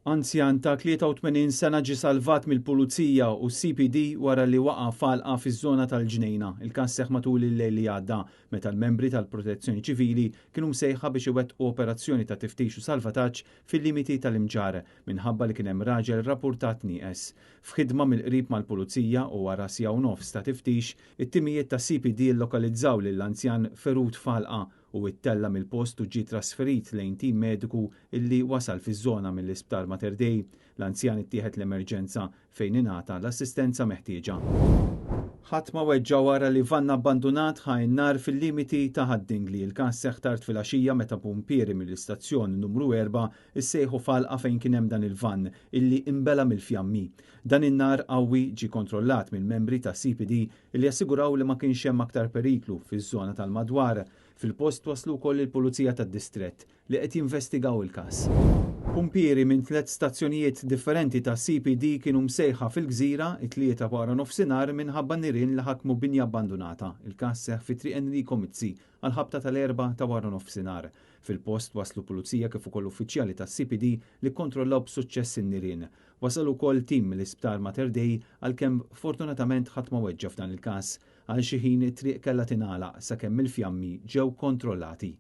Anzjan ta' 83 sena ġie salvat mill-Pulizija u CPD wara li waqa' f'għalqa fiż-żona tal-Ġnejna. Il-każ seħħ matul il-lejl li għadda meta l-membri tal-Protezzjoni Ċivili kienu msejħa biex iwettqu operazzjoni ta' tiftix u salvataġġ fil-limiti tal-Imġarr minħabba li kien hemm raġel rappurtat nieqes. F'ħidma mill-qrib mal-Pulizija u wara siegħa u nofs ta' tiftix, it-timijiet ta' CPD llokalizzaw lill-anzjan ferut f'għalqa u ittella' mill-post u ġie trasferit lejn tim mediku illi wasal fiż-żona mill-Isptar Mater Dei. L-anzjan ittieħed l-emerġenza fejn ingħata l-assistenza meħtieġa. Ħadd ma weġġa' wara li vann abbandunat ħa n-nar fil-limiti ta' Ħad-Dingli. Il-każ seħħ tard filgħaxija meta pumpieri mill-istazzjon numru 4 issejħu f'għalqa fejn kien hemm dan il-vann illi inbela' mill-fjammi. Dan in-nar qawwi ġie kontrollat mill-membri ta' CPD illi assiguraw li ma kienx hemm aktar periklu fiż-żona tal-madwar. Fil-post waslu wkoll il-Pulizija tad-Distrett li qed jinvestigaw il-każ. Pumpieri minn tliet stazzjonijiet differenti ta' CPD kienu msejħa fil-Gżira it-Tlieta wara nofsinhar minħabba nirien li ħakmu binja abbandunata. Il-każ seħħ fi Triq Enrico Mizzi għall-ħabta tal-erbgħa ta' wara nofsinhar. Fil-post waslu Pulizija kif ukoll uffiċjali tas-CPD li kkontrollaw b'suċċess in-nirien. Wasal ukoll tim mill-Isptar Mater Dei għalkemm fortunatament ħadd ma weġġa' f'dan il-każ. Għal xi ħin it-triq kellha tingħalaq sakemm il-fjammi ġew kontrollati.